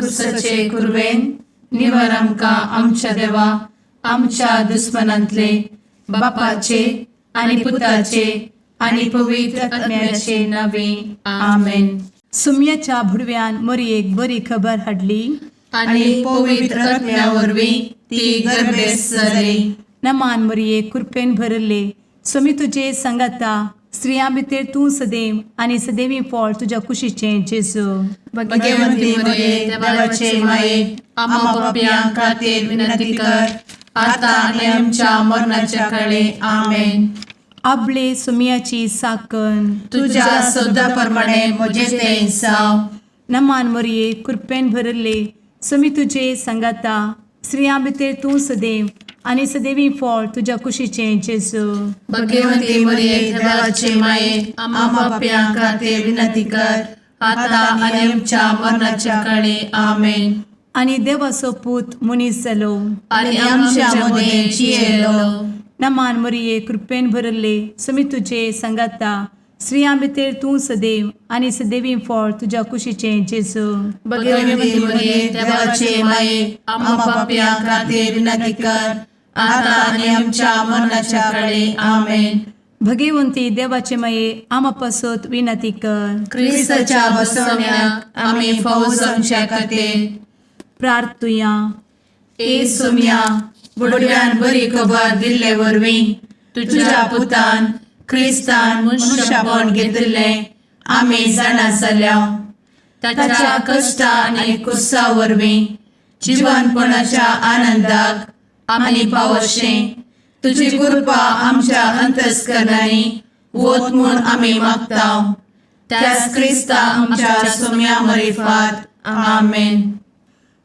कुर्साचे कुरवेन निवर आमकां आमच्या देवा आमच्या दुस्मनांतले बापाचे आनी पुताचे आनी पवित्र आत्म्याचे नावे. आमेन. सुम्याच्या भुडव्यान मोरयेक बरी खबर हाडली. आनी पवित्र आत्म्या वरवीं ती गर्भेस्त जाली. नमान मोरये, कृपेन भरले, स्वामी तुजे सांगाता, स्त्रियां भितर तूं सदैव आनी सदैवी फळ तुज्या कुशीचें जेजू. भगवंती मरिये, देवाचे माये, आम्हा पापयां खातीर विनंती कर, आता आनी आमच्या मरणाच्या काळी. आमेन. आबले सुम्याची साकन. तुझ्या शब्दा प्रमाणे म्हजे ते जावं. नमान मोरये, कृपेन भरले, स्वामी तुजे सांगाता, स्त्रियां भितर तूं सदैव आनी सदैवी फळ तुज्या कुशीचें जेजू. भगवंती मरिये, देवाचे माये, आम्हा पापयां खातीर विनंती कर, आता आनी आमच्या मरणाच्या काळी. आमेन. आनी देवाचो पूत मनीस जालो आनी आमच्या मदें जियेलो. नमान मोरये, कृपेन भरले, स्वामी तुजे सांगाता, स्त्रियां भितर तूं सदैव आनी सदैवी फळ तुज्या कुशीचें जेजू. भगवंती मरिये, देवाचे माये, आम्हा पापयां खातीर विनंती कर, आता आनी आमच्या मरणाच्या काळी. आमेन. भगवंती देवाचे माये, आमा पासत विनंती कर. क्रिस्ताच्या बसवण्याक आमी फावो जावच्या खातीर प्रार्थुया. ए सोम्या, बुडव्यान बरी खबर दिल्ले वरवीं तुझ्या पुतान क्रिस्तान मनुष्यपण घेतिल्लें आमी जाणा जाल्या. ताच्या कश्टा आनी कुर्सा वरवीं जिवनपणाच्या आनंदाक आमी पावशें तुजी कृपा आमच्या अंतस्करणांनी वत म्हूण आमी मागता, त्याच क्रिस्ता आमच्या सोम्या मरिफात. आमेन.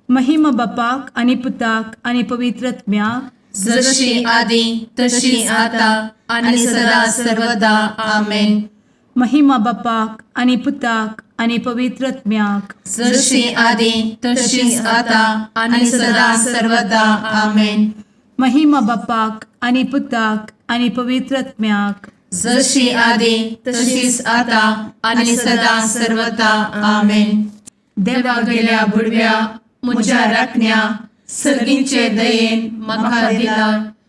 महिमा बापाक आनी पुताक आनी पवित्र आत्म्याक. जशी आदी तशी आता आणि सदा सर्वदा. आमेन. महिमा बापाक आनी पुताक आनी पवित्र आत्म्याक. जशी आदी तशीच आता आणि सदा सर्वदा. आमेन. महिमा बापाक आनी पुताक आनी पवित्र आत्म्याक. जशी आदी तशीच आता आणि सदा सर्वदा. आमेन. देवा गेल्या बुडव्या म्हज्या राखण्या, सर्गींचे दयेन म्हाका दिला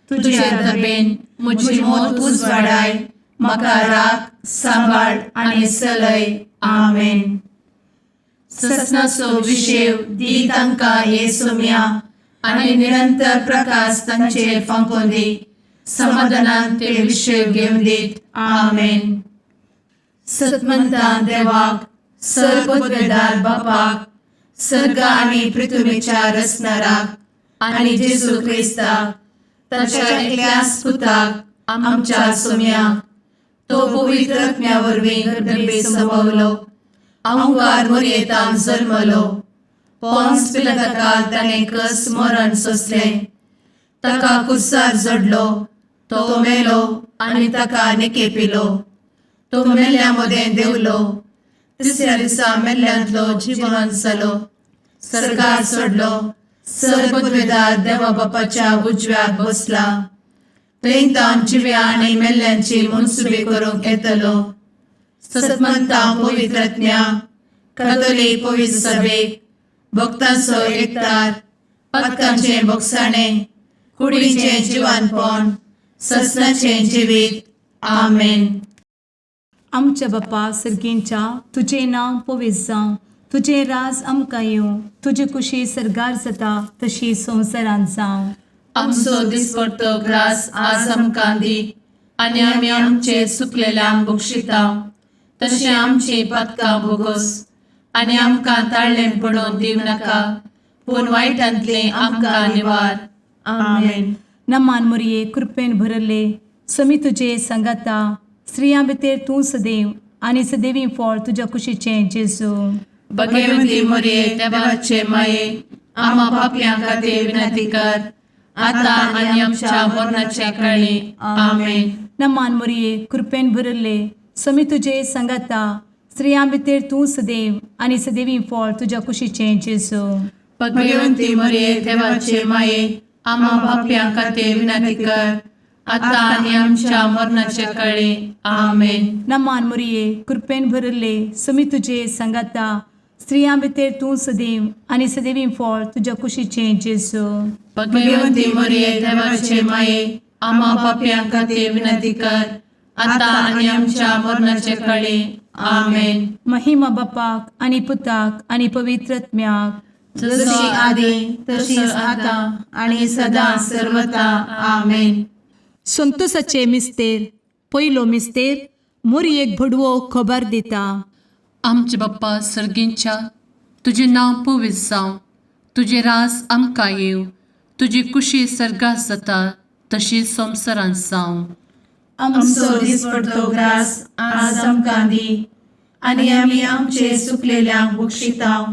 तुझे दबेन म्हजी मोत उजवाडाय, म्हाका राख, सांबाळ आनी चलय. आमेन. ससनाचो विशेव दी तांकां हे सोम्या आनी निरंतर प्रकाश तांचेर फांकोवन दी, समाधानान ते विशेव घेवन दीत. आमेन. सतमंतान देवाक, सर्वपदवेदार बापाक, सर्ग आनी पृथ्वीच्या रचणाराक आनी जेजू क्रिस्ताक ताच्या एकल्याच पुताक आमच्या सोम्याक, तो पवित्र आत्म्या वरवीं गर्भे संभवलो, अंकार मोरयेतान जल्मलो, पोन्स पिलाताकाल ताणें कस मरण सोंसलें, ताका कुर्सार जडलो, तो मेलो आनी ताका निकेपिलो, तो मेल्ल्या मदें देंवलो, तिसऱ्या दिसा मेल्ल्यांतलो जिवन जालो, सर्गार चडलो, सर्वपदवेदार देवा बापाच्या उजव्याक बसला, थंय तावन जिव्या आनी मेल्ल्यांची मनसुबी करूंक येतलो. सतमंता पवित्र आत्म्या, कथोलीक पवित्र सभेक, भक्तांचो एकतार, पातकांचें भोगसाणें, कुडीचें जिवानपण, ससनाचें जिवीत. आमेन. आमच्या बापा सर्गींच्या, तुजें नांव पवित्र जावं, तुजें राज आमकां येवं, तुजी कुशी सर्गार जाता तशी संवसारांत जावं. आमचो दिसपडतो ग्रास आज आमकां दी आनी आमी आमचे चुकलेल्यांक बक्षिता तशें आमची पातकां भोगोस आनी आमकां ताळ्ळें पडोवन दिवं नाका, पूण वायटांतलें आमकां निवार. आमेन. नमान मोरये, कृपेन भरले, समी तुजे सांगाता, स्त्रियां भितर तूं सदैव आनी सदैवी फळ तुज्या कुशीचें जेजू. भगवती मोरये, देवाचे माये, आम्हा पापयां खातीर विनंती कर, आता आनी आमच्या मरणाच्या काळी. आमेन. नमान मोरये, कृपेन भरले, समी तुजे सांगाता, स्त्रियां भितर तूं सदैव आनी सदैवी फळ तुज्या कुशीचें जेजू. भगवंती मोरये, देवाचे माये, आम्हा पापयां खातीर विनंती कर, आता आनी आमच्या मरणाच्या काळी. आमेन. नमान मोरये, कृपेन भरले, समी तुजे सांगाता, स्त्रियां भितर तूं सदैव आनी सदैवी फळ तुज्या कुशीचें जेजू. भगवंती मरिये, देवाचे माये, आम्हा पापयां खातीर विनंती कर, आता आनी आमच्या मरणाचे कळी. आमेन. महिमा बापाक आनी पुताक आनी पवित्र आत्म्याक. जशी आदी तशीच आता आणि सदा सर्वता. आमेन. संतोषाचे मिस्तेर. पयलो मिस्तेर, मोरयेक भडवो खबर दिता. आमचे बाप्पा सर्गींच्या, तुजें नांव पवित्र जावं, तुजें रास आमकां येवं, तुजी कुशी सर्गात जाता तशी संवसारांत जावं. आमचो दिसपडतो ग्रास आज आमकां दी आनी आमी आमचे सुकलेल्यांक बक्षितांव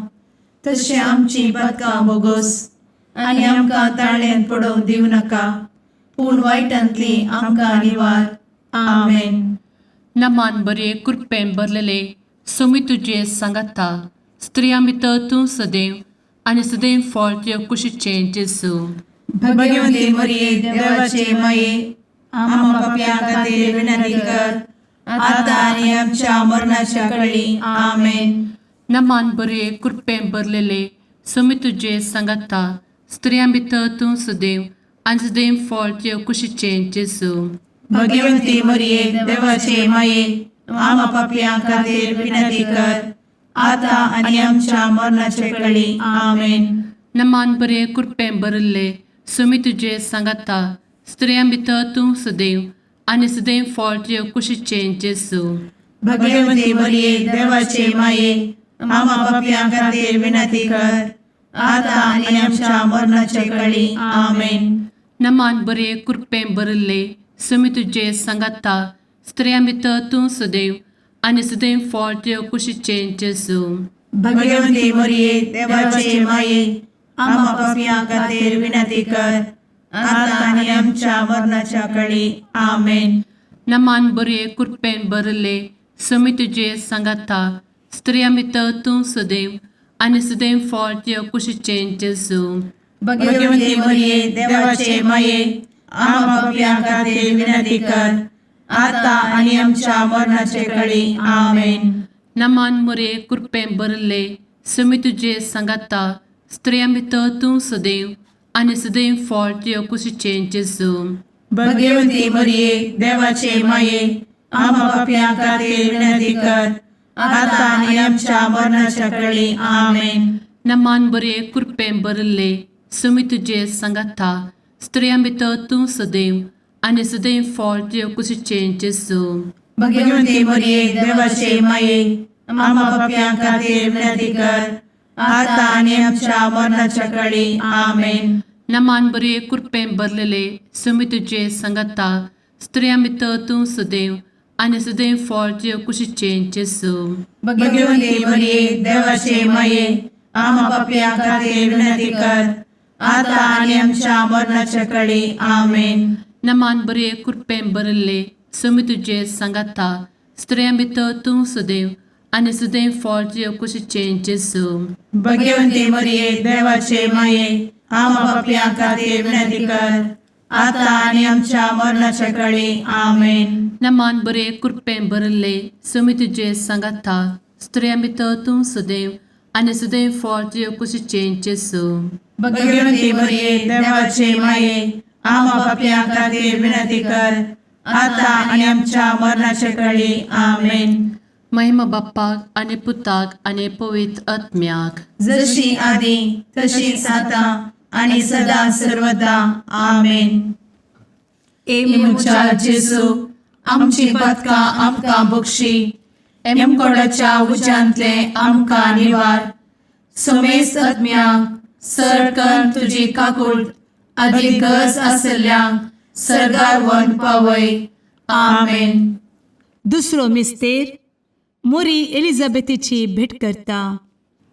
तशें आमची पदकां बोगोस आनी आमकां ताळ्यान पडोवंक दिवं नाका, पूण वायटांतली आमकां निवार. आमेन. नमान बरे, कृपेन भरलेले, सोमी तुजे सांगाता, स्त्रियां भितर तूं सदैव आनी सदैव फळ तुजे कुशीचें जेजू. भगवंती मरिये, देवाचे माये, आम्हा पापयां खातीर विनंती कर, आता आनी आमच्या मरणाच्या कळी. आमेन. नमान बरे, कृपेन भरलेले, सोमी तुजे सांगाता, स्त्रियां भितर तूं सदैव आनी सदैव फळ तुजे कुशीचें जेजू. भगवंती मरिये, देवाचे माये, आम्हा पापयां खातीर विनंती कर, आता आनी आमच्या मरणाचे कळी. आमेन. नमान बरे, कृपेन भरिल्ले, सोमी तुजे सांगाता, स्त्रियां भितर तूं सदैव आनी सदैव फळ तुजे कुशीचें जेजू. भगवंती मरिये, देवाचे माये, आम्हा पापयां खातीर विनंती कर, आता आनी आमच्या मरणाचे कळी. आमेन. नमान बरे, कृपेन भरिल्ले, सोमी तुजे सांगाता, स्त्रियां भितर तूं सदैव आनी सदैव फळ तुजे कुशीचें जेजू. भगवंती मरिये, देवाचे माये, आम्हा पापयां खातीर विनंती कर, आता आनी आमच्या मरणाच्या कळी. आमेन. नमान बरे, कृपेन भरिल्ले, सोमी तुजे सांगाता, स्त्रियां भितर तूं सदैव आनी सदैव फळ तुजे कुशीचें जेजू. भगवंती मरिये, देवाचे माये, आम्हा पापयां खातीर विनंती कर, आता आनी आमच्या मरणाचे कळी. आमेन. नमान मोरे, कृपेन भरिल्ले, सोमी तुजे सांगाता, स्त्रियां भितर तूं सदैव आनी सदैव फळ तुजे कुशीचें जेजू. भगवंती मरिये, देवाचे माये, आम्हा पापयां खातीर विनंती कर, आता आनी आमच्या मरणाच्या कळी. आमेन. नमान बरे, कृपेन भरिल्ले, सोमी तुजे सांगाता, स्त्रियां भितर तूं सदैव आनी सदैव फळ तुजे कुशीचें जेजू. भगवंती मरिये, देवाचे माये, आम्हा पापयां खातीर विनंती कर, आता आनी आमच्या मरणाच्या कळी. आमेन. नमान बरे, कृपेन भरलेले, सोमी तुजे सांगाता, स्त्रियां भितर तूं सदैव आनी सदैव फळ तुजे कुशीचें जेजू. भगवंती मरिये, देवाचे माये, आम्हा पापयां खातीर विनंती कर, आता आनी आमच्या मरणाच्या कळी. आमेन. नमान बरे, कृपेन भरिल्ले, सोमी तुजे सांगाता, स्त्रियां भितर तूं सदैव आनी सदैव फळ तुजे कुशीचें जेजू. भगवंती मरिये, देवाचे माये, आम्हा पापयां खातीर विनंती कर, आता आनी आमच्या मरणाच्या कळी. आमेन. नमान बरे, कृपेन भरिल्ले, सोमी तुजे सांगाता, स्त्रियां भितर तूं सदैव आनी सदैव फळ तुजे कुशीचें जेजू. भगवंती मरिये, देवाचे माये, आम्हा पापयां खातीर विनंती कर, आता आनी आमच्या मरणाच्या कळी. आमेन. महिमा बाप्पाक आनी पुताक आनी पवित्र आत्म्याक. जशी आदी तशीच आता आणि सदा सर्वदा. आमेन. ए म्हज्या जेजू, आमची पदकां आमकां बक्षी, एमकोडाच्या उज्यांतले आमकां निवार, समेस्त आत्म्यांक सरकन तुजी काकूळ आदी गरज आसल्ल्यांक सर्गार वन पावय. आमेन. दुसरो मिस्तेर, मोरी एलिझाबेथीची भेट करता.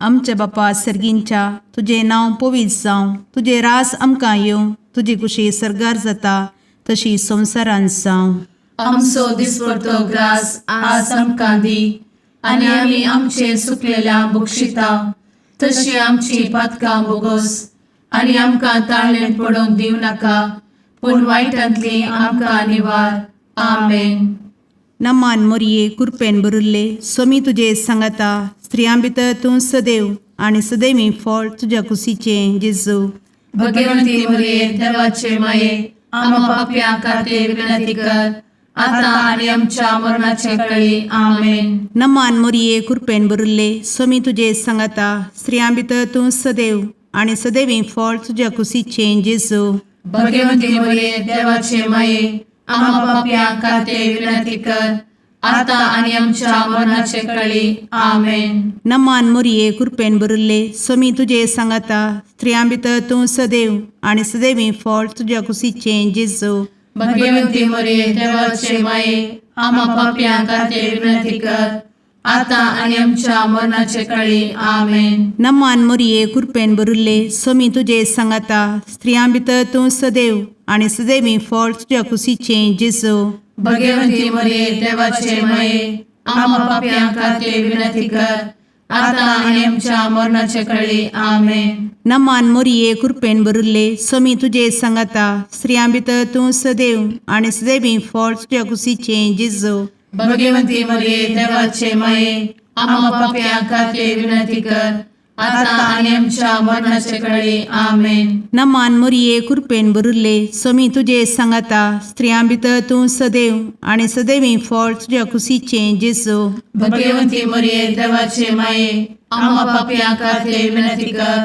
आमच्या बापा सर्गींच्या, तुजें नांव पवित्र जावं, तुजें रास आमकां येवं, तुजी कुशी सर्गार जाता तशी संवसारांत जावं. आमचो दिसपडतो ग्रास आज आमकां दी आनी आमी आमचे सुकलेल्या बक्षिता तशी आमची पातकां बोगोस आनी आमकां ताळ्ळें पडोवंक दिवं नाका, पूण वायटांतली आमकां निवार. आमेन. नमान मोरये, कुरपेन भरिल्ले, स्वामी तुजे सांगाता, स्त्रियां भितर तूं सदैव आनी सदैवी फळ तुज्या कुशीचें जेजू. भगवंती मरिये देवाचे माये, आम्हा पापयां खातीर विनंती कर, आता आनी आमच्या मरणाचे कळी. आमेन. नमान मोरये, कृपेन भरिल्ले, स्वामी तुजे सांगाता. स्त्रियां भितर तूं सदैव आनी सदैवी फळ तुज्या कुशीचें जेजू. भगवंती मरिये देवाचे माये, आम्हा पापयां खातीर विनंती कर, आता आनी आमच्या मरणाचे कळी. आमेन. नमान मोरये, कृपेन भरिल्ले, स्वामी तुजे सांगाता. स्त्रियां भितर तूं सदैव आनी सदैवी फळ तुज्या कुशीचें जेजू. भगवंती मरिये देवाचे माये, आम्हा पापयां खातीर विनंती कर, आता आनी आमच्या मरणाचे कळी. आमेन. नमान मोरये, कृपेन भरिल्ले, स्वामी तुजे सांगाता. स्त्रियां भितर तूं सदैव आनी सदैवी फळ तुज्या कुशीचें जेजू. भगवंती मरिये देवाचे माये, आम्हा पापयां खातीर विनंती कर, आता आनी आमच्या मरणाचे कळी. आमेन. नमान मोरये, कृपेन भरिल्ले, स्वामी तुजे सांगाता. स्त्रियां भितर तूं सदैव आनी सदैवी फळ तुज्या कुशीचें जेजू. भगवंती मरिये देवाचे माये, आम्हा पापयां खातीर विनंती कर, आता आनी आमच्या मरणाचे कळी. आमेन. नमान मोरये, कृपेन भरिल्ले, स्वामी तुजे सांगाता. स्त्रियां भितर तूं सदैव आनी सदैवी फळ तुज्या कुशीचें जेजू. भगवंती मरिये देवाचे माये, आम्हा पापयां खातीर विनंती कर,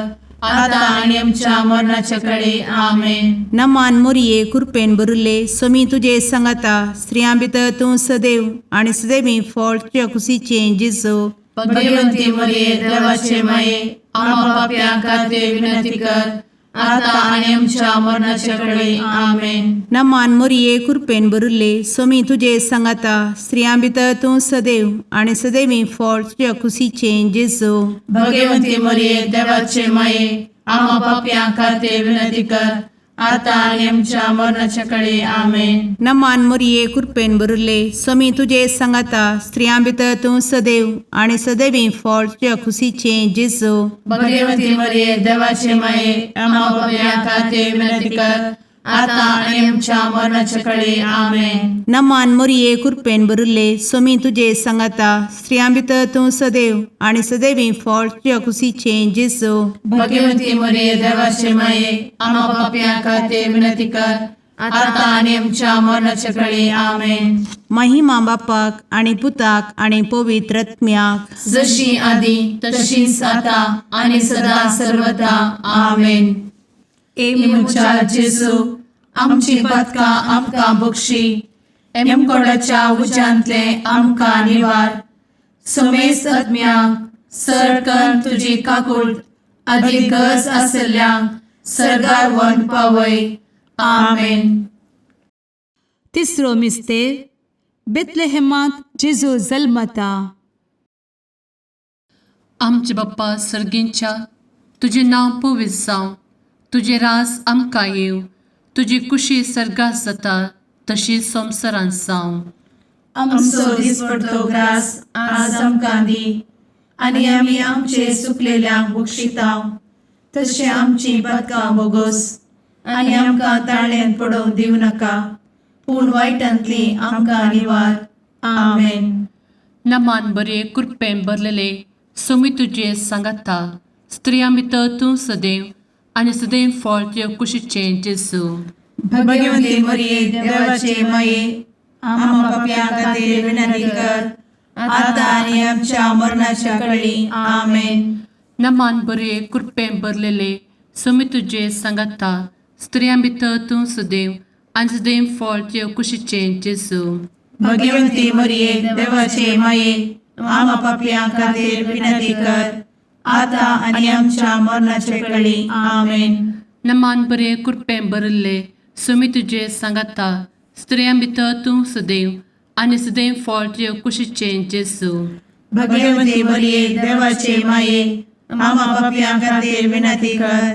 आता आनी आमच्या मरणाचे कळी. आमेन. नमान मोरये, कृपेन भरिल्ले, स्वामी तुजे सांगाता. स्त्रियां भितर तूं सदैव आनी सदैवी फळ तुज्या कुशीचें जेजू. भगवंती मरिये देवाचे माये, आम्हा पापयां खातीर विनंती कर, आता आनी आमच्या मरणाचे कळी. आमेन. नमान मोरये, कृपेन भरिल्ले, स्वामी तुजे सांगाता. स्त्रियां भितर तूं सदैव आनी सदैवी फळ तुज्या कुशीचें जेजू. भगवंती मरिये देवाचे माये, आम्हा पापयां खातीर विनंती कर, आता आनी आमच्या मरणाच्या कळी. आमेन. नमान मोरये, कृपेन भरिल्ले, स्वामी तुजे सांगाता. स्त्रियां भितर तूं सदैव आनी सदैवी फळ तुज्या कुशीचें जेजू. भगवंती मरिये देवाचे माये, आम्हा पापयां खातीर विनंती कर, आता आनी आमच्या मरणाच्या कळी. आमेन. नमान मोरये, कृपेन भरिल्ले, स्वामी तुजे सांगाता. स्त्रियां भितर तूं सदैव आनी सदैवी फळ तुज्या कुशीचें जेजू. भगवंती मरिये देवाचे माये, आम्हा पापयां खातीर विनंती कर, आता आनी आमच्या मरणाच्या कळी. आमेन. महिमा बापाक आनी पुताक आनी पवित्र आत्म्याक, जशी आदी तशीच आता आनी सदा सर्वदा. आमेन. ए म्हज्या जेजू, आमची पातकां आमकां बक्षी, एमकोडाच्या उज्यांतले आमकां निवार, समेस्त आत्म्यांक सरकन तुजी काकूट आदी गरज आसल्ल्यांक सर्गार व्हरून पावय. आमेन. तिसरो मिस्तेर, बेतलेहेमांत जेजू जल्मता. आमचे बाप्पा सर्गींच्या, तुजें नांव पवित्र जावं, तुजें राज आमकां येवं, तुजी कुशी सर्गात जाता तशी संवसारांत जावं. आमचो दिसपडतो ग्रास आज आमकां दी, आनी आमी आमचे सुकलेल्यांक बक्षितांव, तशें आमची पातकां बोगोस, आनी आमकां ताळ्यान पडोवंक दिवं नाका, पूण वायटांतली आमकां निवार. आमेन. नमान बरे, कृपेन भरलेले, सोमी तुजे सांगाता, स्त्रियां भितर तूं सदैव आनी सदैव फळ तुजे कुशीचें जेजू. भगवंती मरिये देवाचे माये, आम्हा पापयां खातीर विनंती कर, आता आनी आमच्या मरणाच्या कळी. आमेन. नमान बरे, कृपेन भरलेले, सोमी तुजे सांगाता, स्त्रियां भितर तूं सदैव आनी सदैव फळ तुजे कुशीचें जेजू. भगवंती मरिये देवाचे माये, आम्हा पापयां खातीर विनंती कर, आता आनी आमच्या मरणाच्या कळी. आमेन. नमान बरे, कृपेन भरिल्ले, सोमी तुजे सांगाता, स्त्रियां भितर तूं सदैव आनी सदैव फळ तुजे कुशीचें जेजू. भगवंती मरिये देवाचे माये, आम्हा पापयां खातीर विनंती कर,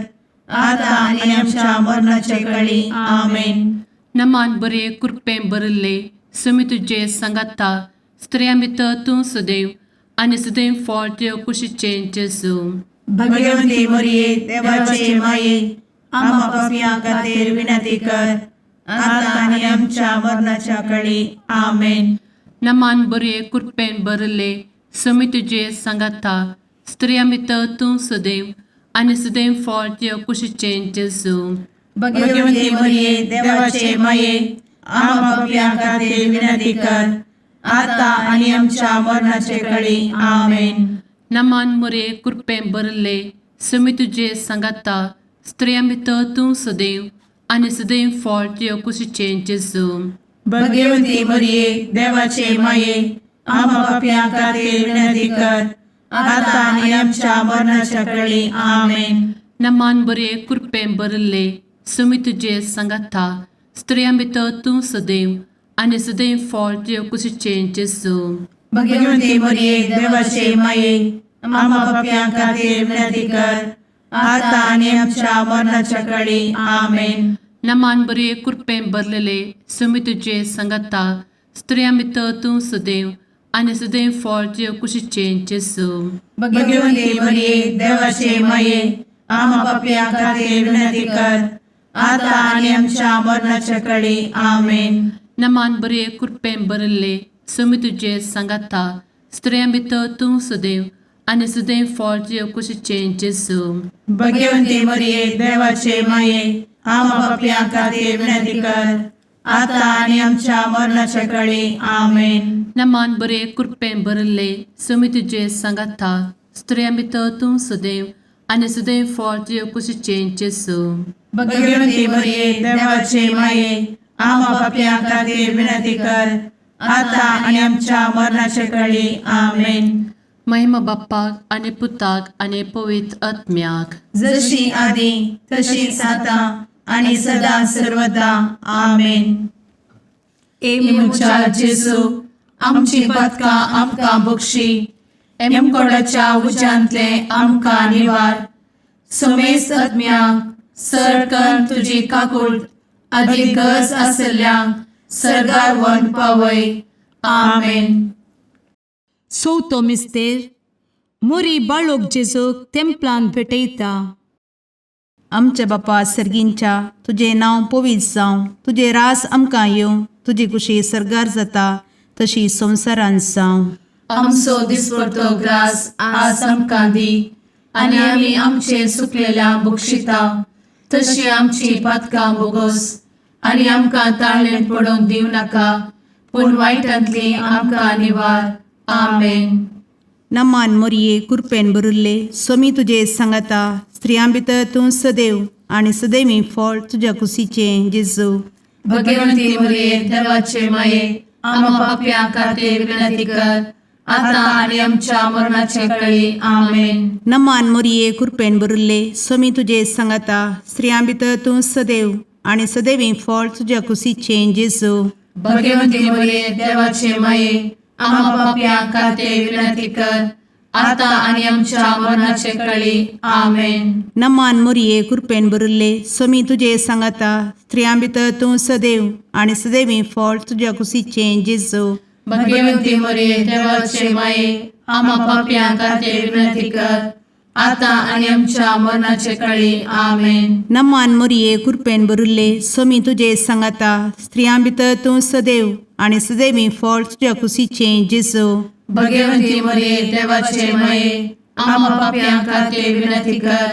आता आनी आमच्या मरणाच्या कळी. आमेन. नमान बरे, कृपेन भरिल्ले, सोमी तुजे सांगाता, स्त्रियां भितर तूं सदैव आनी सदैव फळ तुजे कुशीचें जेजू. भगवंती मरिये देवाचे माये, आम्हा पापयां खातीर विनंती कर, आता आनी आमच्या मरणाच्या कळी. आमेन. नमान बरे, कृपेन भरिल्ले, समी तुजे सांगाता स्त्रियां भितर तूं सदैव आनी सदैव फळ तुज्या कुशीचें जेजू. भगवती मरिये, देवाचे माये, आम्हा पापयां खातीर विनंती कर, आता आनी आमच्या मरणाचे कळी. आमेन. नमान मुरे कृपें भरले, समी तुजे सांगाता स्त्रियां भितर तूं सदैव आनी सदैव फळ तुज्या कुशीचें जेजू. भगवती मरिये, देवाचे माये, आम्हा पापयां खातीर विनंती कर, आता आनी आमच्या मरणाच्या कळी. आमेन. नमान बरे कृपें भरले, समी तुजे सांगाता स्त्रियां भितर तूं सदैव आनी सदैव फळ तुज्या कुशीचें जेजू. भगवती मरिये, देवाचे माये, आम्हा पापयां खातीर विनंती कर, आता आनी आमच्या मरणाच्या कळी. आमेन. नमान बरे कृपें भरलेले, समी तुजे सांगाता स्त्रियां भितर तूं सदैव आनी सदैव फळ तुज्या कुशीचें जेजू. भगवती मरिये, देवाचे माये, आम्हा पापयां खातीर विनंती कर, आता आनी आमच्या मरणाच्या कळी. आमेन. नमान बरे कृपें भरले, समी तुजे सांगाता स्त्रियां भितर तूं सदैव आनी सदैव फळ तुज्या कुशीचें जेजू. भगवती मरिये, देवाचे माये, आम्हा पापयां खातीर विनंती कर, आता आनी आमच्या मरणाच्या कळी. आमेन. नमान बरे कृपें भरले, समी तुजे सांगाता स्त्रियां भितर तूं सदैव आनी सदैव फळ तुज्या कुशीचें जेजू. भगवती मरिये, देवाचे माये, आम्हा पापयां खातीर विनंती कर, आता आनी आमच्या मरणाच्या कळी. आमेन. महिमा बाप्पाक आनी पुताक आनी पवित्र आत्म्याक, जशी आदी तशीच आता आणि सदा सर्वदा. आमेन. ए म्हज्या जेजू, आमची पातकां आमकां बक्षी, एमकोडाच्या उज्यांतले आमकां निवार, समेस्त आत्म्यांक सरकन तुजी काकूळ आदी गरज आसल्ल्यांक सर्गार व्हरून पावय. आमेन. चवथो मिस्तेर. मोरी बाळोक जेजूक तेंपलान भेटयता. आमच्या बापा सर्गींच्या, तुजें नांव पवित्र जावं, तुजें रास आमकां येवं, तुजी कुशी सर्गार जाता तशी संवसारांत जावं. आमचो दिसपडतो ग्रास आज आमकां दी आनी आमी आमचे सुकलेल्या बक्षिता तशी आमची पातकां बोगोस आनी आमकां ताळणेंत पडोवंक दिवं नाका, पूण वायटांतली आमकां निवार. आमेन. नमान मोरये, कुरपेन भरिल्ले, सोमी तुजे सांगाता, स्त्रियां भितर तूं सदैव आनी सदैवी फळ तुज्या कुशीचें जेजू. भगवंती मरिये, देवाचे माये, आम्हा पापयां खातीर विनंती कर, आता आनी आमच्या मरणाचे कळी. आमेन. नमान मोरये, कुरपेन भरिल्ले, सोमी तुजे सांगाता, स्त्रियां भितर तूं सदैव आनी सदैवी फळ तुज्या कुशीचें जेजू. भगवंती मरिये, देवाचे माये, आम्हा पापयां खातीर विनंती कर, आता आनी आमच्या मरणाचे कळी. आमेन. नमान मोरये, कुरपेन भरिल्ले, सोमी तुजे सांगाता, स्त्रियां भितर तूं सदैव आनी सदैवी फळ तुज्या कुशीचें जेजू. भगवंती मरिये, देवाचे माये, आम्हा पापयां खातीर विनंती कर, आता आनी आमच्या मरणाचे कळी. आमेन. नमान मोरये, कुरपेन भरिल्ले, सोमी तुजे सांगाता, स्त्रियां भितर तूं सदैव आनी सदैवी फळ तुज्या कुशीचें जेजू. भगवंती मरिये, देवाचे माये, आम्हा पापयां खातीर विनंती कर,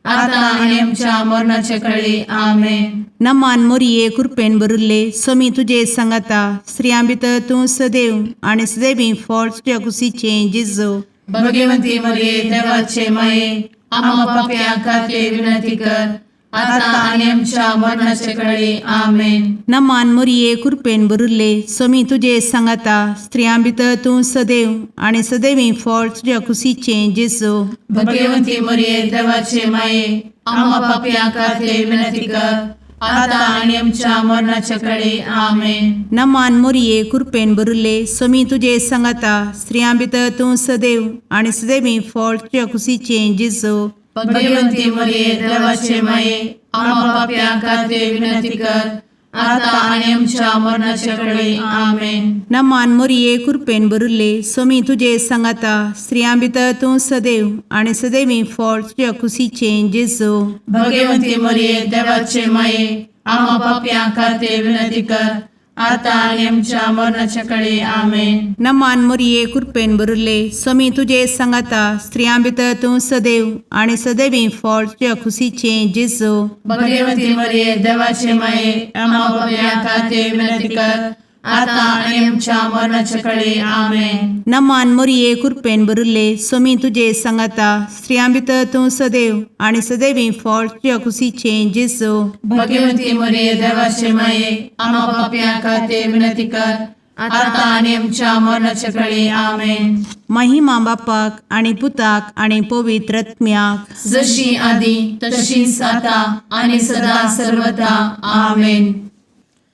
आता आनी आमच्या मरणाचे कळी. आमेन. नमान मोरये, कुरपेन भरिल्ले, सोमी तुजे सांगाता, स्त्रियां भितर तूं सदैव आनी सदैवी फळ तुज्या कुशीचें जेजू. भगवंती मरिये, देवाचे माये, आम्हा पापयां खातीर विनंती कर, आता आनी आमच्या मरणाचे कळी. आमेन. नमान मोरये, कुरपेन भरिल्ले, सोमी तुजे सांगाता, स्त्रियां भितर तूं सदैव आनी सदैवी फळ तुज्या कुशीचें जेजू. भगवंती मरिये, देवाचे माये, आम्हा पापयां खातीर विनंती कर, आता आनी आमच्या मरणाचे कळी. आमेन. नमान मोरये, कुरपेन भरिल्ले, सोमी तुजे सांगाता, स्त्रियां भितर तूं सदैव आनी सदैवी फळ तुज्या कुशीचें जेजू. भगवंती मरिये, देवाचे माये, आम्हा पापयां खातीर विनंती कर, आता आनी आमच्या मरणाचे कळी. आमेन. नमान मोरये, कुरपेन भरिल्ले, सोमी तुजे सांगाता, स्त्रियां भितर तूं सदैव आनी सदैवी फळ तुज्या कुशीचें जेजू. भगवंती मरिये, देवाचे माये, आम्हा पापयां खातीर विनंती कर, आतां आनी आमच्या मरणाच्या कडे आमेन. नमान मोरये कृपेन भरिल्ले, स्वामी तुजे सांगाता, स्त्रियां भितर तूं सदैव आनी सदैवी फळ तुज्या खुशीचें जेजू. भगवती मरिये, देवाचे माये, आम्हा पापयां खातीर विनंती कर, आतां आनी आमच्या मरणाच्या कडे आमेन. नमान मोरये कृपेन भरिल्ले, स्वामी तुजे सांगाता, स्त्रियां भितर तूं सदैव आनी सदैवी फळ तुज्या खुशीचें जेजू. भगवती मरिये, देवाचे माये, आम्हा पापयां खातीर विनंती कर, आतां आनी आमच्या मरणाच्या कडे आमेन. महिमा बापाक आनी पुताक आनी पवित्र आत्म्याक. जशी आदी तशीच आता आणि सदा सर्वदा आमेन.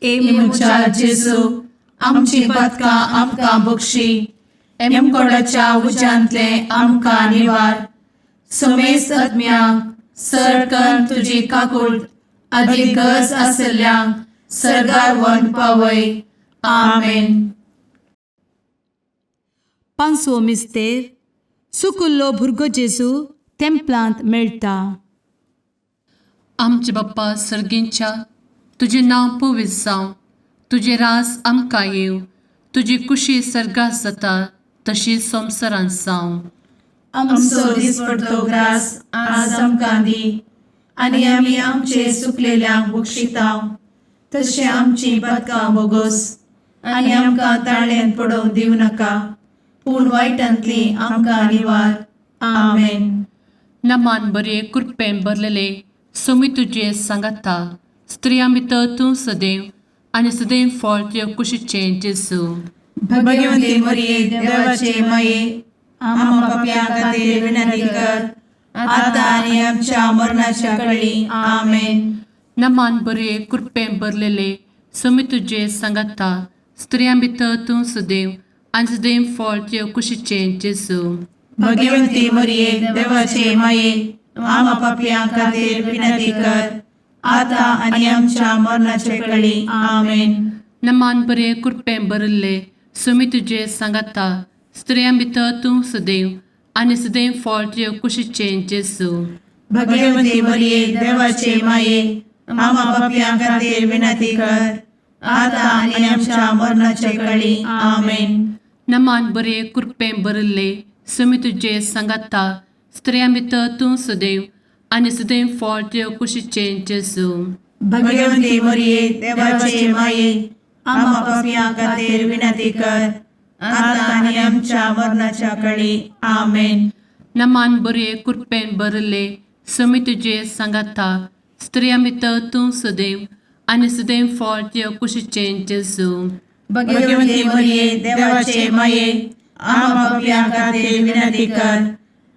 ए म्हज्या जेजू, आमची पदकां आमकां बक्षी, एमकोडाच्या उज्यांतले आमकां निवार, समेस्त आत्म्यांक सरकन तुजी काकूळ आदी गरज आसल्ल्यांक सरगार वन पावय. आमेन. पांचवो मिस्तेर, सुकुल्लो भुरगो जेजू तेंपलांत मेळटा. आमचे बाप्पा सर्गींच्या, तुजें नांव पवित्र जावं, तुजें रास आमकां येवं, तुजी कुशी सर्गात जाता तशी संवसारांत जावं. आमचो दिसपडतो ग्रास आज आमकां दी, आनी आमी आमचे सुकलेल्यांक बक्षितांव, तशें आमची पदकां बोगोस, आनी आमकां ताळ्यान पडोवंक दिवं नाका, पूण वायटांतली आमकां निवार. आमेन. नमान बरे कृपेन भरलेले, सोमी तुजे सांगाता, स्त्रियां भितर तूं सदैव आनी सदैव फळ तुज्या कुशीचें जेजू. भगवती मरिये, देवाचे माये, आम्हा पापयां खातीर विनंती कर, आतां आनी आमच्या मरणाच्या कळी. आमेन. नमान बरे कृपेन भरलेले, सोमी तुजे सांगाता, स्त्रियां भितर तूं सदैव आनी सदैव फळ तुज्या कुशीचें जेजू. भगवती मरिये, देवाचे माये, आम्हा पापयां खातीर विनंती कर, आतां आनी आमच्या मरणाचे कळी. आमेन. नमान बरे कृपेन भरिल्ले, सुमी तुजे सांगाता, स्त्रियां भितर तूं सदैव आनी सदैव फळ तुज्या कुशीचें जेजू. भगवती मरिये, देवाचे माये, आम्हा पापयां खातीर विनंती कर, आतां आनी आमच्या मरणाचे कळी. आमेन. नमान बरे कृपेन भरिल्ले, सुमी तुजे सांगाता, स्त्रियां भितर तूं सदैव आनी सदैव फळ तुज्या कुशीचें जेजू. भगवती मरिये, देवाचे माये, आम्हा पापयां खातीर विनंती कर, आतां आनी आमच्या मरणाच्या कळी. आमेन. नमान बरे कृपेन भरिल्ले, सुमी तुजे सांगाता, स्त्रियां भितर तूं सदैव आनी सदैव फळ तुज्या कुशीचें जेजू. भगवती मरिये, देवाचे माये, आम्हा पापयां खातीर विनंती कर,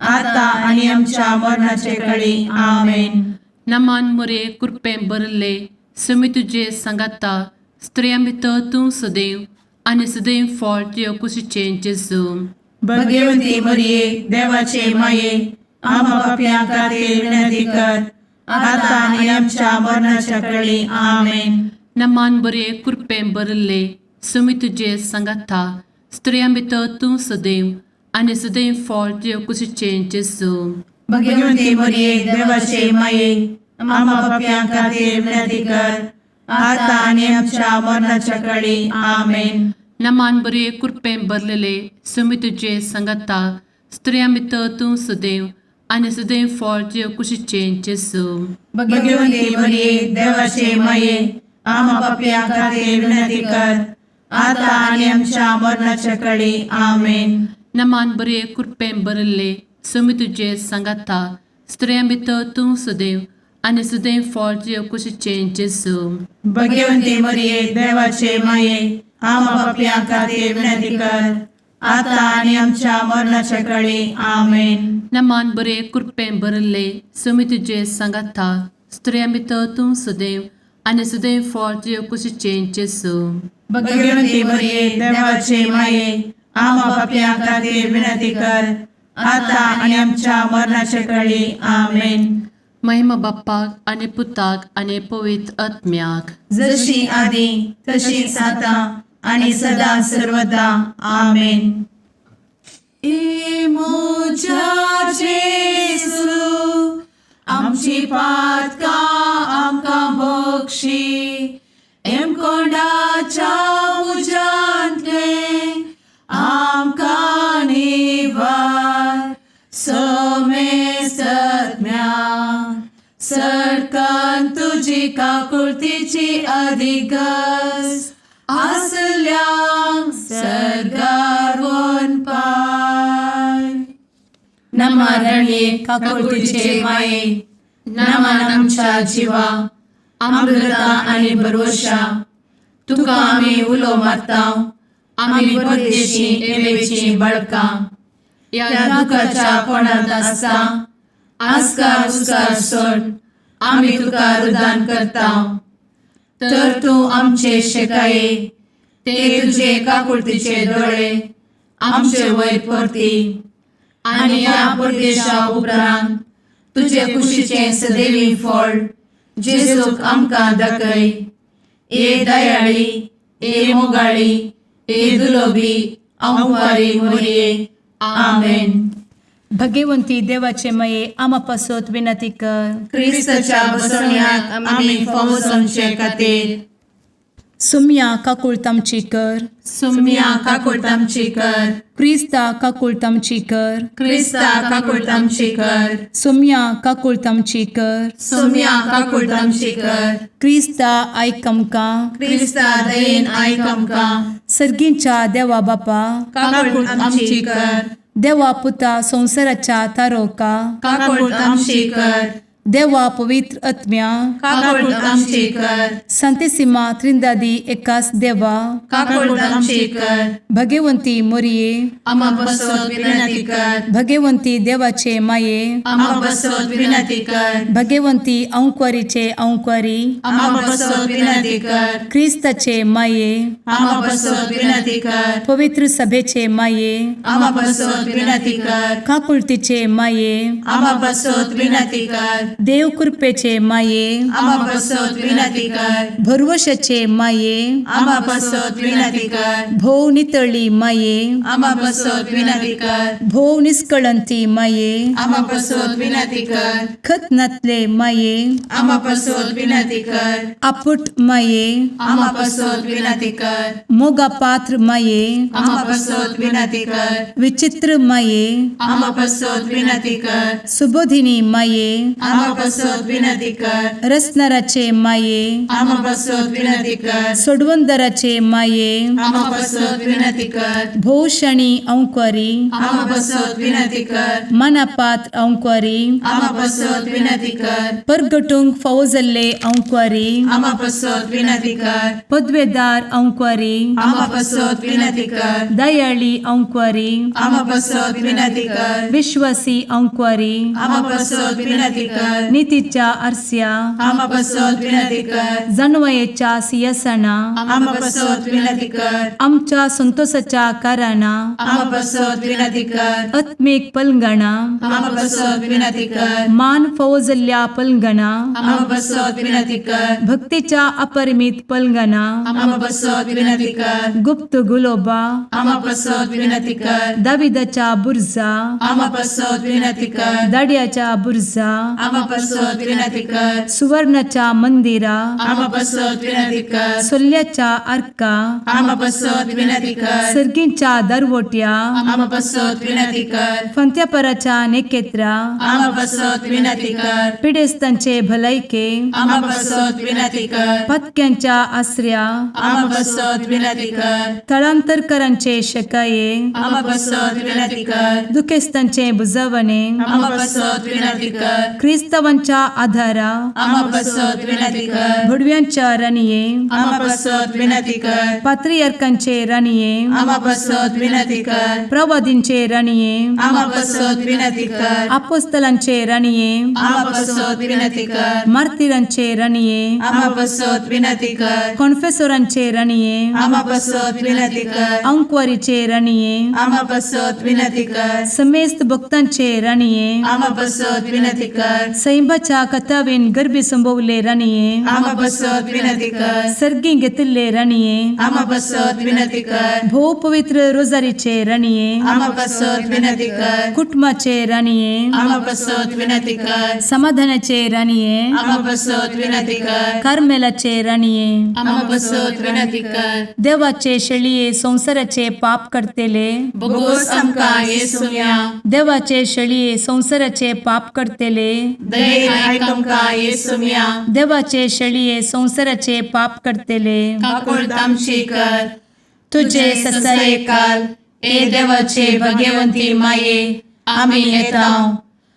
आतां आनी आमच्या मरणाचे कळी. आमेन. नमान मुरे कृपेन भरिल्ले, सुमी तुजे सांगाता, स्त्रियां भितर तूं सदैव आनी सदैव फळ तुज्या कुशीचें जेजू. भगवती मरिये, देवाचे माये, आम्हा पापयां खातीर विनंती कर, आतां आनी आमच्या मरणाच्या कळी. आमेन. नमान बरे कृपेन भरिल्ले, सुमी तुजे सांगाता, स्त्रियां भितर तूं सदैव आनी सदैव फळ तुज्या कुशीचें जेजू. भगवती मरिये, देवाचे माये, आम्हा पापयां खातीर विनंती कर, आतां आनी आमच्या मरणाच्या कळी. आमेन. नमान बरे कृपेन भरलेले, सुमी तुजे सांगाता, स्त्रियां भितर तूं सदैव आनी सदैव फळ तुज्या कुशीचें जेजू. भगवती मरिये, देवाचे माये, आम्हा पापयां खातीर विनंती कर, आतां आनी आमच्या मरणाच्या कळी. आमेन. नमान बरे कृपेन भरिल्ले, सुमी तुजे सांगाता, स्त्रियां भितर तूं सदैव आनी सदैव फळ तुज्या कुशीचें जेजू. भगवती मरिये, देवाचे माये, आम्हा पापयां खातीर विनंती कर, आतां आनी आमच्या मरणाच्या कळी. आमेन. नमान बरे कृपेन भरिल्ले, सुमी तुजे सांगाता, स्त्रियां भितर तूं सदैव आनी सदैव फळ तुज्या कुशीचें जेजू. भगवती मरिये, देवाचे माये, आम्हा पापयां खातीर विनंती कर, आतां आनी आमच्या मरणाच्या कळी. आमेन. महिमा बाप्पाक आनी पुताक आनी पवित्र आत्म्याक. जशी आदी तशीच आतां आणि सदा सर्वदा. आमेन. ए म्हज्या जेजू, आमची पातकां आमकां बक्षी, एमकोंडाच्या तुजी काकुळतीची अधिगस आसल्यांक सर्गार वनपाय. नमा रणये काकुळतीचे माये, नमन आमच्या जिवा, अमृता आनी भरवशा, तुका आमी उलो मारता, आमी परदेशी एवेची बळकां ह्या दुखाच्या कोणांत आसता आस्कार उस्कार सोड आमी तुका रुदान करता. तर तूं आमचे शेकाये ते तुजे काकुळतीचे दोळे आमचे वयर परती आनी ह्या परदेशा उपरांत तुजे कुशीचें सदैवी फळ जेजूक आमकां दाखय. ए दयाळी, ए मोगाळी, ए दुलोबी अंवारी मोरये, आमेन. भगवंती देवाचे मये आमा पासत विनंती कर. क्रिस्ताच्या बसवण्याक आमी फावो जावचे खातीर. सुम्या काकुळत आमची कर. सुम्या काकुळट आमची कर. क्रिस्ता काकुळत आमची कर. क्रिस्ता काकुळट आमची कर. सुम्या काकुळत आमची कर. सुम्या काकुळट आमची कर. क्रिस्ता आयक आमकां. क्रिस्ता दयेन आयक आमकां. सर्गींच्या देवा बापा, काकुळट आमची कर. देवा पुता संवसाराच्या तारोका, काकुळट आमची कर. देवा पवित्र आत्म्या, काकुळट आमची कर. संतेसिमा त्रिंदादी एकास देवा, काकुळट आमची कर. भगवंती मोरये, आमा बसत विनंती कर. भगवंती देवाचे माये, आमा बसत विनंती कर. भगवंती अंक्वारीचे अंक्वारी, आमा बसत विनंती कर. क्रिस्ताचे माये, आमा बसत विनंती कर. पवित्र सभेचे माये, आमा बसत विनंती कर. काकुळतीचे माये, आमा बसत विनंती कर. देव कृपेचे माये, आमा बसत विनंती कर. भरवशाचे माये, आमा बसत विनंती कर. भोव नितळी माये, आमा बसत विनंती कर. भोव निष्कळंती माये, आमा बसत विनंती कर. खत नातले माये, आमा बसत विनंती कर. आपुट माये, आमा बसत विनंती कर. मोगा पात्र माये, आमा बसत विनंती कर. विचित्र माये, आमा बसत विनंती कर. सुबोधिनी माये, आमा बसत विनंती कर. रसनाराचे माये, आमा बसत विनंती कर. सोडवंदराचे माये, आमा बसत विनंती कर. भोवशणी अंक्वारी, आमा बसत विनंती कर. मनापात्र अंक्वारी, आमा बसत विनंती कर. परगटूंक फावो जाल्ले अंक्वारी, आमा बसत विनंती कर. पदवेदार अंक्वारी, आमा बसत विनंती कर. दयाळी अंक्वारी, आमा बसत विनंती कर. विश्वासी अंक्वारी, आमा बसत विनंती कर. नितीच्या आरस्या, आमा बसत विनंती कर. जानवयेच्या सियासना, आमा बसत विनंती कर. आमच्या संतोषाच्या कारणा, आमा बसत विनंती कर. आत्मीक पलंगणा, आमा बसत विनंती कर. मान फावो जाल्ल्या पलंगणा, आमा बसत विनंती कर. भक्तीच्या अपरिमित पलंगणा, आमा बसत विनंती कर. गुप्त गुलोबा, आमा बसत विनंती कर. दाविदाच्या बुर्जा, आमा बसत विनंती कर. दाड्याच्या बुर्जा, आमा बसत विनंती कर. सुवर्णाच्या मंदिरा, आमा बसत विनंती कर. सोल्ल्याच्या आर्का, आमा बसत विनंती कर. सर्गींच्या दरवट्या, आमा बसत विनंती कर. फंत्यापराच्या नेकेत्रा, आमा बसत विनंती कर. पिडेस्तांचे भलायके, आमा बसत विनंती कर. पत्क्यांच्या आसऱ्या, आमा बसत विनंती कर. थळांतरकरांचे शकाये, आमा बसत विनंती कर. दुखेस्तांचे बुजवणे, आमा बसत विनंती कर. क्रिस्तावांच्या आधारा, आमा बसत विनंती कर. भुडव्यांच्या राणये, आमा बसत विनंती कर. पात्रियार्कांचे राणये, आमा बसत विनंती कर. प्रवादींचे राणये, आमा बसत विनंती कर. आपोस्तलांचे राणये, आमा बसत विनंती कर. मार्तिरांचे राणये, आमा बसत विनंती कर. कॉन्फेसोरांचे राणये, आमा बसत विनंती कर. अंक्वारीचे राणये, आमा बसत विनंती कर. समेस्त भक्तांचे राणये, आमा बसत विनंती कर. सैंबाच्या कथावेन गर्भी संभवले राणये, आमा बसत विनंती कर. सर्गी घेतिल्ले राणये, आमा बसत विनंती कर. भोव पवित्र रोजारीचे राणये, आमा बसत विनंती कर. कुटुंबाचे राणये, आमा बसत विनंती कर. समाधानाचे राणये, आमा बसत विनंती कर. कार्मेलाचे राणये, आमा बसत विनंती कर. देवाचे शेळये संवसाराचे पाप करतेले, बोगोस आमकां येसुया. देवाचे शेळये संवसाराचे पाप करतेले, दयेन आयक आमकां येसुम्या. देवाचे शेळये संवसाराचे पाप करतले, काकुळट आमची कर. तुझे तुझे ससाये ससायकाल ए देवाचे भगवंती माये, आमी येता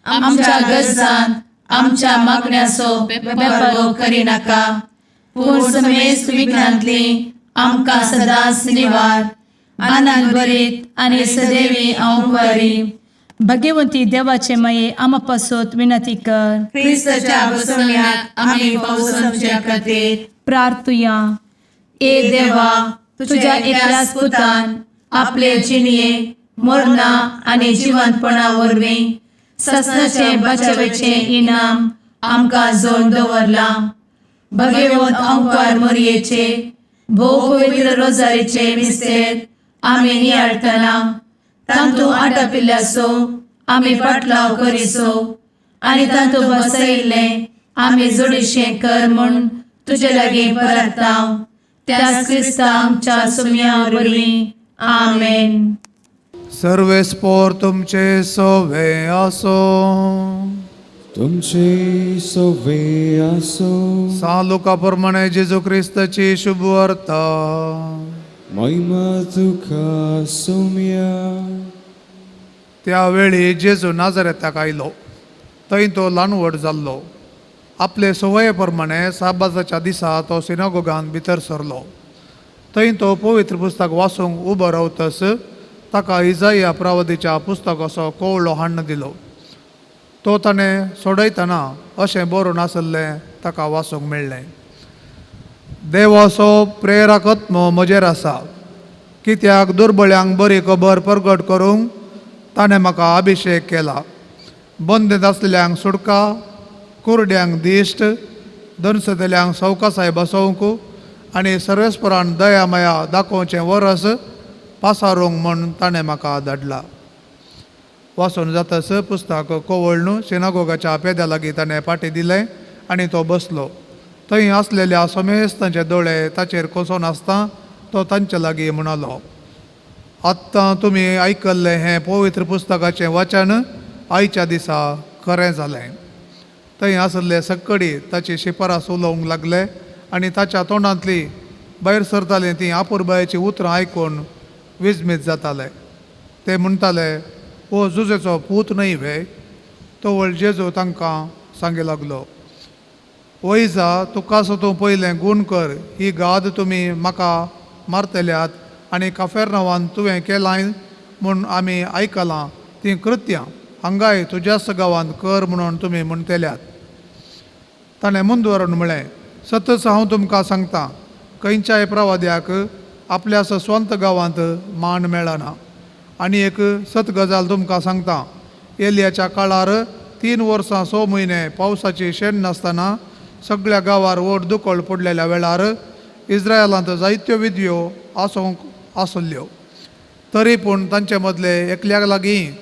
आमच्या गरजांत आमच्या मागण्याचो बेपर्वो करिनाका, पूण समेस्त विघ्नांतली आमकां सदांच निवार. आनंद भरीत आनी सदैवी अंवकारी भगवंती देवाचे माये, आमा पासत विनंती कर. क्रिस्ताच्या बसवण्याक आमी पावसाच्या खातीर. प्रार्थुया. ए देवा, तुझ्या एकल्याच पुतान आपले जिणये मरणा आनी जिवंतपणा वरवीं ससनाचे बचावेचें इनाम आमकां जोड दवरलां. भगवंत अंकार मोरयेचे भोव पवित्र रोजारीचे मिस्तेर आमी नियाळटना तांतू आटापिल्ल्याचो आमी पाटलाव करिसो आनी तांतू बसयिल्लें आमी जोडीशें कर म्हूण तुजे लागीं परताव, त्याच क्रिस्ता आमच्या सुम्या वरवीं. आमेन. सर्वेस्पोर तुमचे सोवे आसो. तुमचे सवे आसो. सान लुका प्रमाणे जेजू क्रिस्ताची शुभ वार्ता. महिमा तुका सोम्या. त्यावेळी जेजू नाजरेताक आयलो. थंय तो ल्हान व्हड जाल्लो. आपले संवये प्रमाणे साबाजाच्या दिसा तो सिनागोगान भितर सरलो. थंय तो पवित्र पुस्तक वाचूंक उबो रावतस ताका इजाया प्रवादीच्या पुस्तकाचो कोवळो हाण्ण दिलो. तो ताणें सोडयतना अशें बरोवन आसलें ताका वाचूंक मेळ्ळें. देवाचो प्रेरकत्म म्हजेर आसा, कित्याक दुर्बळ्यांक बरी खबर परगट करूंक ताणें म्हाका अभिशेक केला. बंदेंत आसलेल्यांक सुटका, कुरड्यांक दिश्ट, दनसतल्यांक सवकासाय बसोवंक आनी सर्वेस्परान दया माया दाखोवचें वरस पासारूंक म्हूण ताणें म्हाका धाडला. वाचून जातस पुस्तक कोवळ्ण सिनागोगाच्या पेद्या लागीं ताणें पाटी दिलें आनी तो बसलो. थंय आसलेल्या समेस्तांचे दोळे ताचेर कोसोन आसता तो तांचे लागीं म्हणालो, आत्तां तुमी आयकल्लें हें पवित्र पुस्तकाचें वाचन आयच्या दिसा खरें जालें. थंय आसले सक्कडी ताची शिफारस उलोवंक लागले आनी ताच्या तोंडांतली भायर सरतालीं तीं आपुरबायेचीं उतरां आयकून विजमीत जाताले. ते म्हणटाले, हो जुजेचो पूत न्हय वे? तो व्हड जेजू तांकां सांगी लागलो, वैजा तुका तूं पयलें गूण कर. ही गाद तुमी म्हाका मारतल्यात आनी काफेरनांवान तुवें केलां म्हूण आमी आयकलां तीं कृत्यां हांगाय तुज्याच गांवांत कर म्हणून तुमी म्हणटल्यात. ताणें मुंदवरून म्हळें, सतच हांव तुमकां सांगता, खंयच्याय प्रवाद्याक आपल्या स्वंत गांवांत मान मेळना. आनी एक सत गजाल तुमकां सांगता, एलियाच्या काळार 3 वर्सां 6 म्हयने पावसाची शेण नासतना सगळ्या गांवार व्हड दुकळ पडलेल्या वेळार इस्रायलांत जायत्यो विधयो आसूंक आसल्ल्यो, तरी पूण तांचे मदले एकल्याक लागीं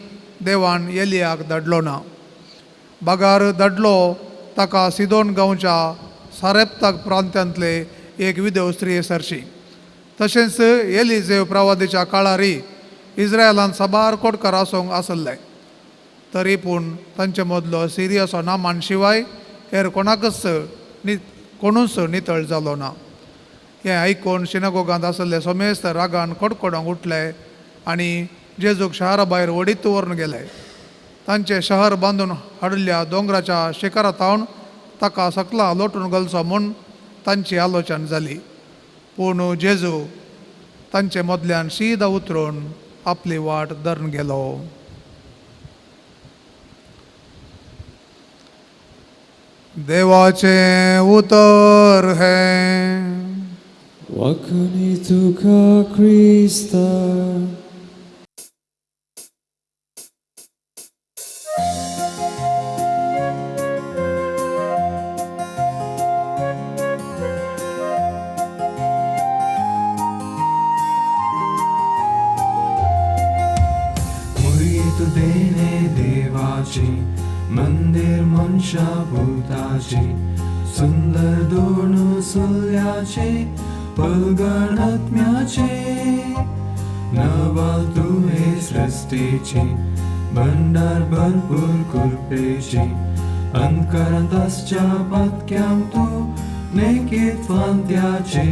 देवान एलियाक धाडलो ना. बागार धाडलो ताका सिदोन गांवच्या सारेप्ताक प्रांतांतले एक विधव स्त्री सरशी. तशेंच एलिजेव प्रवादीच्या काळारी इस्रायलांत साबार कोटकार आसूंक आसले, तरी पूण तांचे मदलो सिरियसो नामान शिवाय हेर कोणाकच कोणूच नितळ जालो ना. हें आयकून सिनागोगांत आसले समेस्त रागान कडकडोंक उठले आनी जेजूक शहरा भायर वडीत व्हरून गेले. तांचें शहर बांदून हाडिल्ल्या दोंगराच्या शिखरा थावन ताका सकला लोटून घालचो म्हूण तांची आलोचन जाली. पूण जेजू तांचे मदल्यान शीदा उतरून आपली वाट धरून गेलो. देवाचें उतर हें. वाखणी तुका क्रिस्ता. मुरीत देणे देवाची मंदिर मनशा भूताची सुंदर दोन सुल्याचे पलगण आत्म्याचे नवाल तुहे सृष्टीची भंडार भरपूर कृपेची अंधकारांत आसच्या पातक्यांक तूं नेकीत फांत्याचे.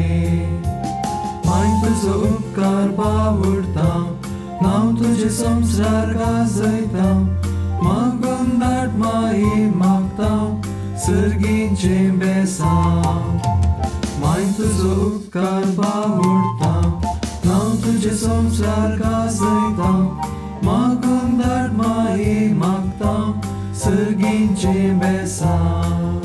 माय तुजो उपकार बावुडता, नांव तुजें संवसार गाजयता, मागून धाड माई मागता सर्गीचें बेसांव. माय तुजो उपकार बावुडता, नांव तुजें संवसार गाजयता, मागून धाड माई मागता सर्गीचें बेसांव.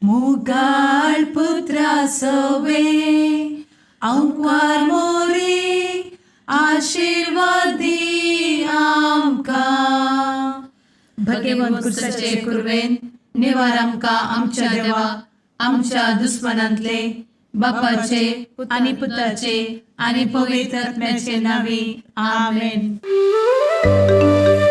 मुगाळ पुत्रा सवे आंकवार मोरे आशिर्वादी आमकां. भगेवन कुर्साचे कुर्वेन निवार आमकां आमच्या देवा आमच्या दुस्मानांतले, बापाचे आनी पुताचे आनी पवित्र आत्म्याचे नावे, आमेन. Amen.